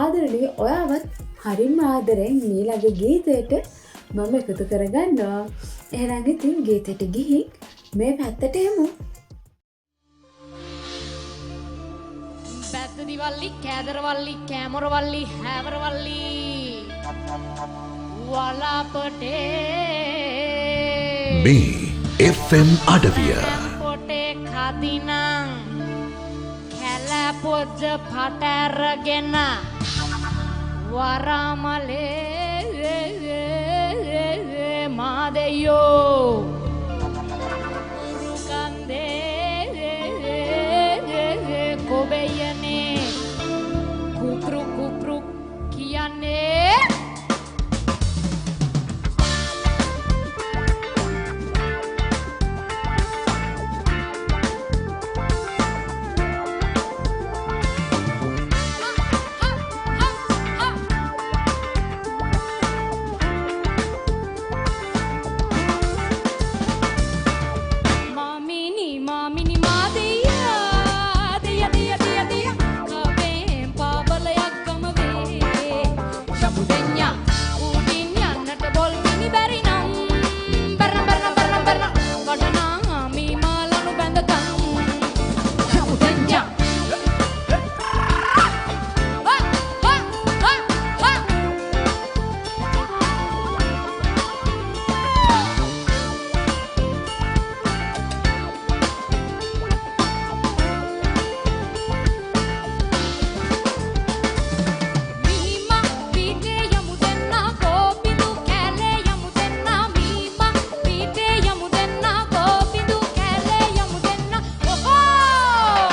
ආදරණීය ඔයාවත් හරිම ආදරෙන් ඊළඟ ගීතයට මම එකතු කරගන්නවා. එහෙනම් ඉතින් ගීතයට ගිහින් මේ පැත්තට එමු. පැත්තදිවල්ලි කෑදරවල්ලි කෑමොරවල්ලි හැවරවල්ලි වලාපටේ මේ FM අඩවිය. පොටේ කදිනං කැලපොජ්ජ පට අරගෙන වරමලේ මාදෙයෝ උරුකන්දේ කොබෙයනේ කුප්රු කුප්රු කියන්නේ. මාමිනි මාමිනි මාදියා දිය දිය දිය දිය කපෙන් පාවලයක් ගම වේ ශබුදෙන්යා උඩින් යන්නට බොල් මිනි බැරි නම් බැරන බැරන බැරන බැරන කඩනා මී මාලනු බැඳගන් ශබුදෙන්යා හා හා හා හා. මීමා පීටේ යමු දෙන්නා ගෝපිඳු කැලේ යමු දෙන්නා මීමා පීටේ යමු දෙන්නා ගෝපිඳු කැලේ යමු දෙන්නා ඔහෝ.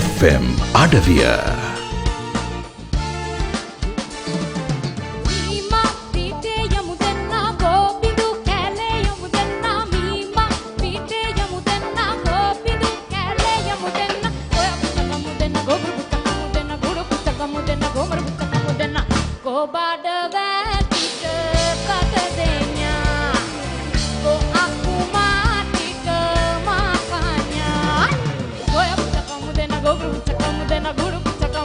FM අඩවිය. මීමා පීටේ යමු දෙන්නා ගෝපිඳු කැලේ යමු දෙන්නා මීමා පීටේ යමු දෙන්නා ගෝපිඳු කැලේ යමු දෙන්නා ඔය පුතකමු දෙන්න ගෝබරු පුතකමු දෙන්න ගුරු පුතකමු දෙන්න ගෝමර පුතකමු දෙන්න ගෝබාඩ වැටික කට දෙන්නා ගෝ අකුමා ටික මාකන්යා ඔය පුතකමු දෙන්න ගෝබරු පුතකමු දෙන්න ගුරු පුතකමු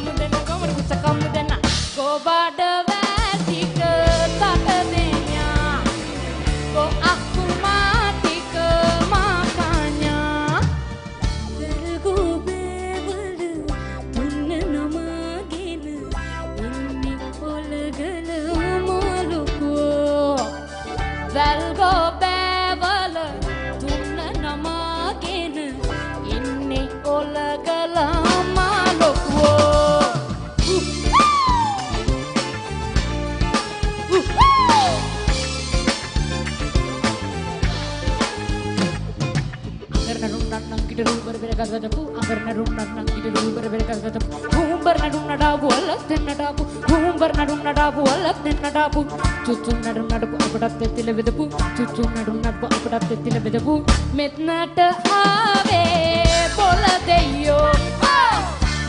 මෙත්නට ආවේ පොළ දෙයියෝ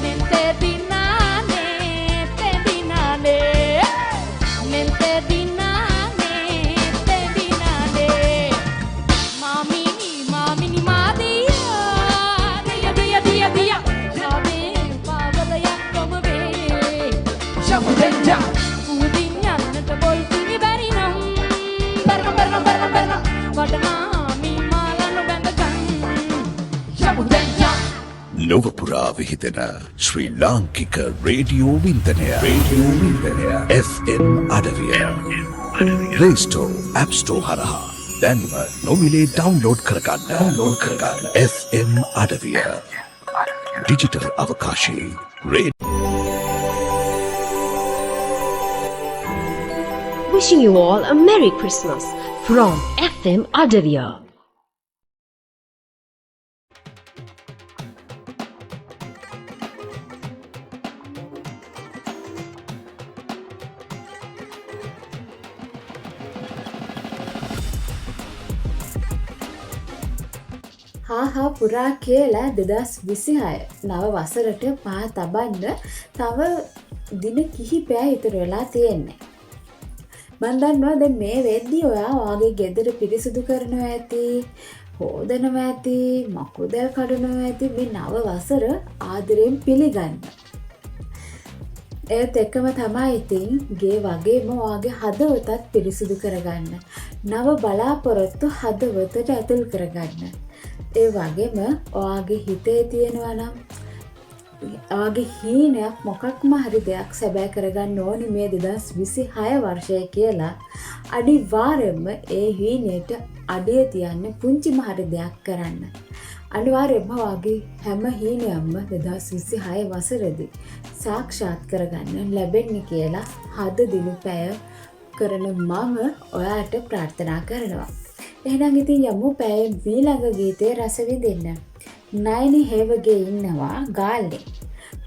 මෙන්තේ දිනානේ තෙදිනානේ මෙන්තේ දිනානේ තෙදිනානේ මාමිනි මාමිනි මාදියා දිය දිය දිය දිය ජාමේ පාවලයක් කොම වේ ශමුදෙන්ජා උදින් යන්නට පොල් පිණි බැරි නම් බර්න බර්න බර්න බර්න වටනා ලොව පුරා විහිදෙන ශ්‍රී ලාංකික රේඩියෝ වින්දනය රේඩියෝ වින්දනය FM අඩවිය Play Store App Store හරහා දැන්ම නොමිලේ ඩවුන්ලෝඩ් කරගන්න ඩවුන්ලෝඩ් කරගන්න FM අඩවිය ඩිජිටල් අවකාශයේ Wishing you all a Merry Christmas from FM Adaviya. හා පුරා කියලා 2026 නව වසරට පා තබන්න තව දින කිහිපයක් ඉතුරු වෙලා තියෙන්නේ. මං දන්නවා දැන් මේ වෙද්දි ඔයා ඔයාගේ ගෙදර පිරිසිදු කරනවා ඇති, හෝදනවා ඇති, මකුදල් කඩනවා ඇති මේ නව වසර ආදරයෙන් පිළිගන්න. ඒත් එක්කම තමයි ඉතින් ගේ වගේම ඔයාගේ හදවතත් පිරිසිදු කරගන්න. නව බලාපොරොත්තු හදවතට ඇතුල් කරගන්න. ඒ වගේම ඔයාගේ හිතේ තියෙනවා නම් ඔයාගේ හීනයක් මොකක්ම හරි දෙයක් සැබෑ කරගන්න ඕනි මේ 2026 වර්ෂය කියලා අනිවාර්යයෙන්ම ඒ හීනයට අඩිය තියන්න පුංචිම හරි දෙයක් කරන්න. අනිවාර්යයෙන්ම ඔයාගේ හැම හීනයක්ම 2026 වසරේදී සාක්ෂාත් කරගන්න ලැබෙන්නේ කියලා හද දිනු පැය කරන මම ඔයාට ප්‍රාර්ථනා කරනවා. එහෙනම් ඉතින් යමු පැයේ මීළඟ ගීතය රස විඳින්න. නයනි හේවගේ ඉන්නවා ගාල්ලේ.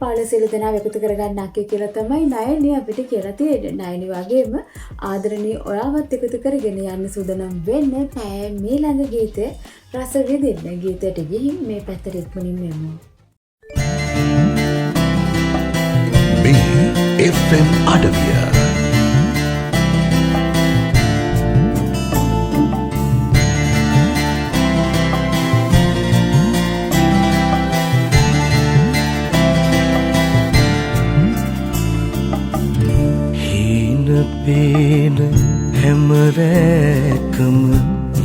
පාල සියලු දෙනාව එකතු කරගන්න අක්කේ කියලා තමයි නයනි අපිට කියලා තියෙන්නේ. නයනි වගේම ආදරණීය ඔයාවත් එකතු කරගෙන යන්න සූදානම් වෙන්න පැයේ මීළඟ ගීතය රස විඳින්න. ගීතයට ගිහින් මේ පැත්තට ඉක්මනින්ම යමු. මේ FM අඩවිය. පේන හැම රැකම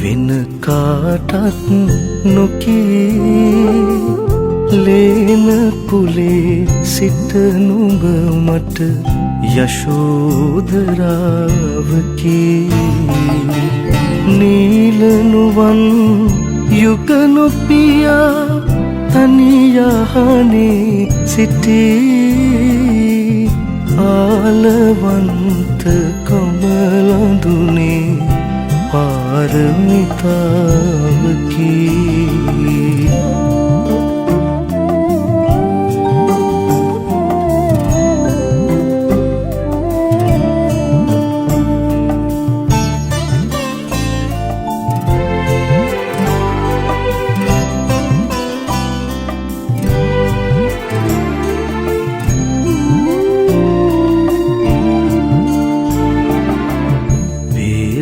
වෙන කාටත් නොකී ලේන කුලේ සිට නුඹ මට යශෝදරාවකි නීල නුවන් යුග නොපියා තනියහනේ සිටී ආලවන්ත කමලඳුනේ පාරමිතාවකි.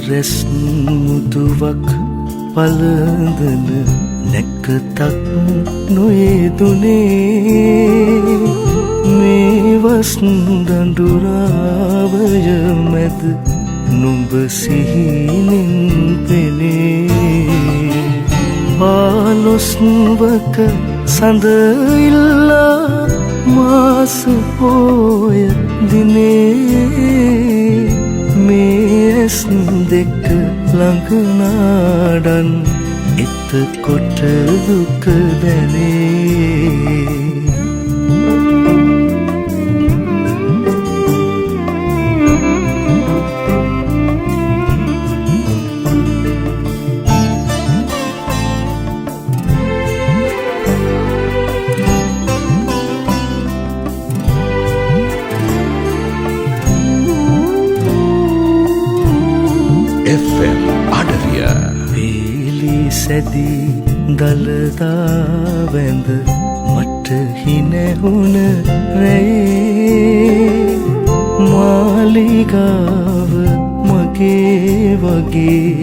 රැස් මුදුවක් පළඳන නැකතක් නොයෙදුනේ මේ වස් දඬුරාවය මැද නුඹ සිහිනෙන් පෙනේ පාලොස්වක සඳ ඉල්ලා මාස පෝය දිනේ මේ ඇස් දෙක ළඟ නාඩන් එතකොට දුක දැනේ. දළදා වැඳ මට හිනැහුණ රැයේ මාලිගාව මගේ වගේ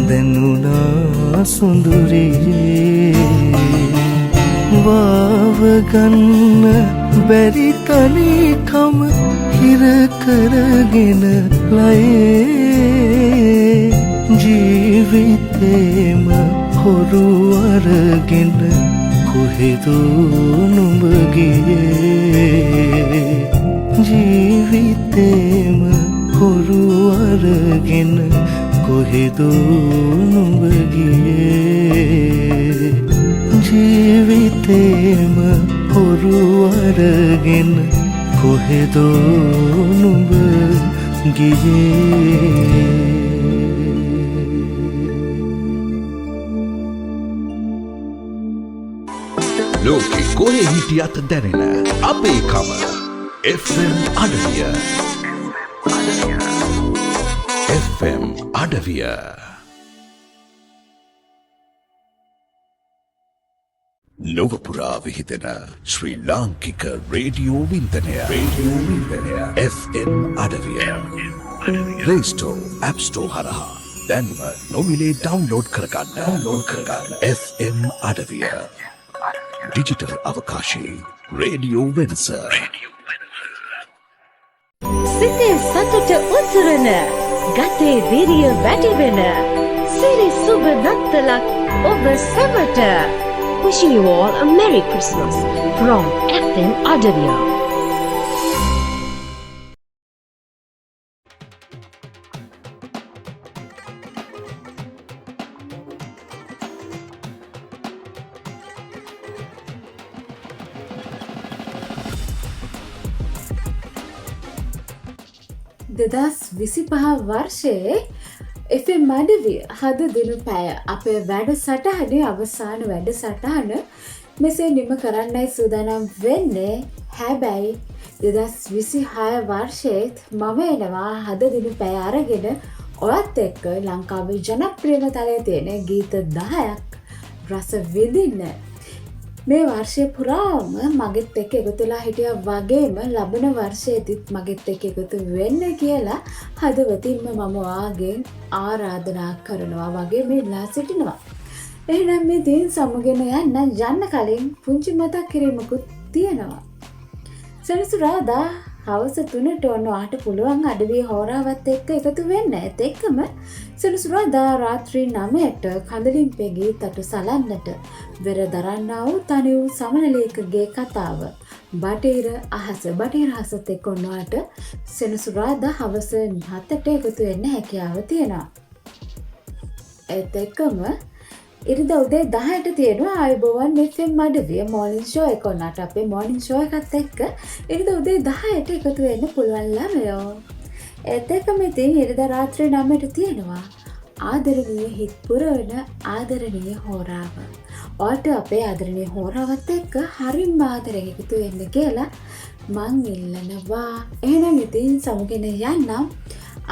දැනුණා සුඳුරියේ. වාව ගන්න බැරි තනිකම හිර කරගෙන ලයේ ජීවිතේම හොරු අරගෙන කොහෙදෝ නුඹ ගියේ. ජීවිතේම හොරු අරගෙන කොහෙදෝ නුඹ ගියේ. ජීවිතේම හොරු අරගෙන කොහෙදෝ නුඹ ගියේ. ලෝකෙ කොහේ හිටියත් දැනෙන අපේ කම FM අඩවිය. FM අඩවිය. ලොව පුරා විහිදෙන ශ්‍රී ලාංකික රේඩියෝ වින්දනය, රේඩියෝ වින්දනය FM අඩවිය. Play Store, App Store හරහා දැන්ම නොමිලේ ඩවුන්ලෝඩ් කරගන්න. ඩවුන්ලෝඩ් කරගන්න FM අඩවිය. ඩිජිටල් අවකාශයේ රේඩියෝ වෙනස. සිතේ සතුට උතුරන, ගතේ දිරිය වැඩි වෙන සිරි සුබ නත්තලක් ඔබ සැමට. Wishing you all a Merry Christmas from FM Adavia. 2025 වර්ෂයේ FM අඩවිය හද දිනු පැය අපේ වැඩසටහනේ අවසාන වැඩසටහන මෙසේ නිම කරන්නයි සූදානම් වෙන්නේ. හැබැයි 2026 වර්ෂයේත් මම එනවා හද දිනු පැය අරගෙන ඔයත් එක්ක ලංකාවේ ජනප්‍රියම තලයේ තියෙන ගීත 10ක් රස විඳින්න. මේ වර්ෂය පුරාම මගෙත් එක්ක එකතු වෙලා හිටියා වගේම ලබන වර්ෂයේදීත් මගෙත් එක්ක එකතු වෙන්න කියලා හදවතින්ම මම ඔයාගෙන් ආරාධනා කරනවා වගේම ඉල්ලා සිටිනවා. එහෙනම් මේ දින සමුගෙන යන්න යන්න කලින් පුංචි මතක් කිරීමකුත් තියෙනවා. සෙනසුරාදා හවස 3ට ඔන්න ඔයාට පුළුවන් අඩවිය හෝරාවත් එක්ක එකතු වෙන්න. ඒත් එක්කම සෙනසුරාදා රාත්‍රී 9ට කඳලින්පේ ගීත අටු සලන්නට වෙර දරන්නා වූ තනි වූ සමනලයකගේ කතාව බටහිර අහස. බටහිර අහසත් එක්ක ඔන්න ඔයාට සෙනසුරාදා හවස 7ට එකතු වෙන්න හැකියාව තියෙනවා. ඒත් එක්කම ඉරිදා උදේ 10ට තියෙනවා ආයුබෝවන් FM අඩවිය මෝර්නිං ෂෝ එක. ඔන්නට අපේ මෝර්නිං ෂෝ එකත් එක්ක ඉරිදා උදේ 10ට එකතු වෙන්න පුළුවන් ළමයෝ. ඒත් එක්කම ඉතින් ඉරිදා රාත්‍රී 9ට තියෙනවා ආදරණීය හිත් පුරවන ආදරණීය හෝරාව. ඔයාට අපේ ආදරණීය හෝරාවත් එක්ක හරිම ආදරෙන් එකතු වෙන්න කියලා මං ඉල්ලනවා. එහෙනම් ඉතින් සමුගෙන යන්නම්.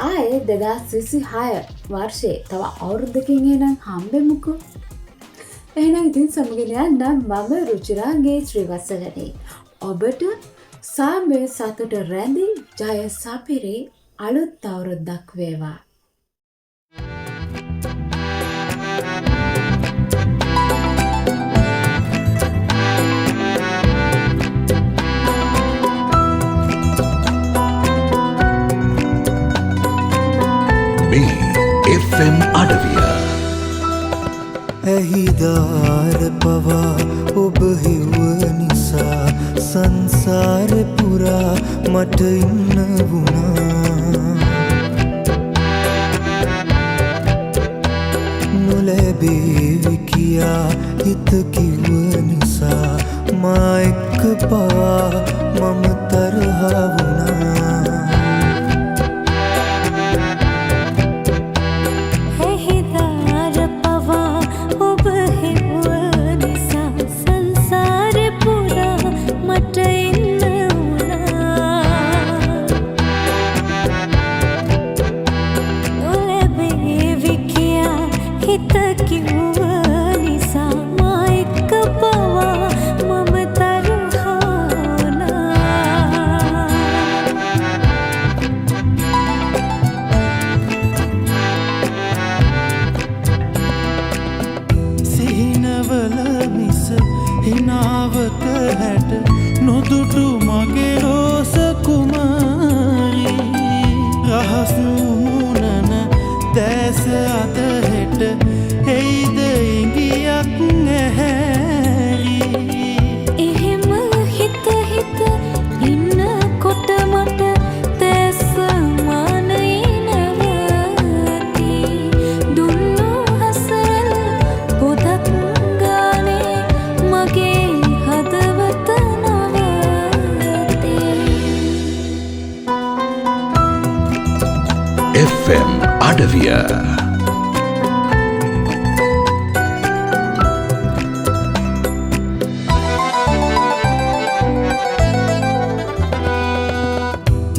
ආයේ 2026 වර්ෂයේ තව අවුරුද්දකින් එහෙනම් හම්බෙමුකෝ. එහෙනම් ඉතින් සමුගෙන යන්නම් මම රුචිරාගේ ශ්‍රීවත්සලනේ. ඔබට සාමය සතුට රැඳි ජය සපිරි අලුත් අවුරුද්දක් වේවා. මේ FM අඩවිය. ඇහිදාර පවා ඔබ හෙව්ව නිසා සංසාර පුරා මට ඉන්න වුණා. නොලැබේවි කියා හිත කිව්ව නිසා මා එක්ක පවා මම තරහ වුණා. ඇහිදාර පවා ඔබ හෙව්ව නිසා සංසාර පුරා මට ඉන්න වුණා. නොලැබේවි කියා හිත කිව්ව නිසා මතක හැට නොදුටු මගේ රෝස කුමාරී. රහස් මුමුණන දැස අද හෙට එයිද ඉඟියක් ඇහැරී. එහෙම හිත හිත ඉන්නකොට මට දැස මානයේ නැවතී. දුන්නු හසරල් පොදක් ගානේ මගේ හදවත නවතී. FM අඩවිය.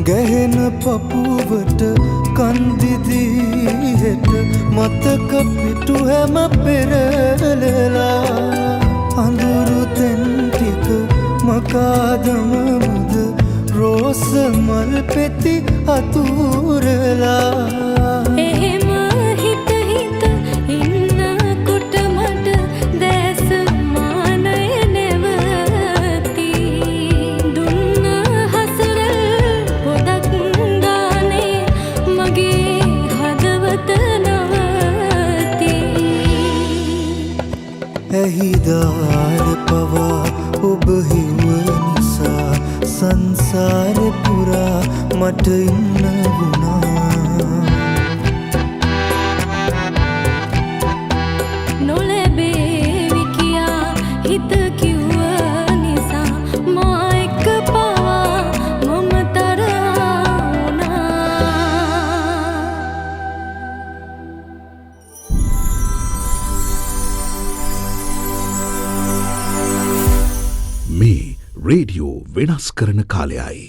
ගැහෙන පපුවට කන්දිදී හෙට මතක පිටු හැම පෙරලලා. අඳුරු තැන් ටික මකාදම මුද රෝස මල් පෙති අතුරලා. එහෙම හිත හිත ඉන්නකොට මට දැස මානය නැවතී. දුන්න හසරල් පොදක් ගානේ මගේ හදවත නවතී. ඇහිදාර පවා ඔබ හෙව්ව නිසා සංසාරෙ පුරා මට ඉන්න වුණා. නොලැබේවි කියා හිත කිව්ව නිසා මා එක්ක පවා මම තරහා වුණා. මේ රේඩියෝ වෙනස් කරන කාලයයි.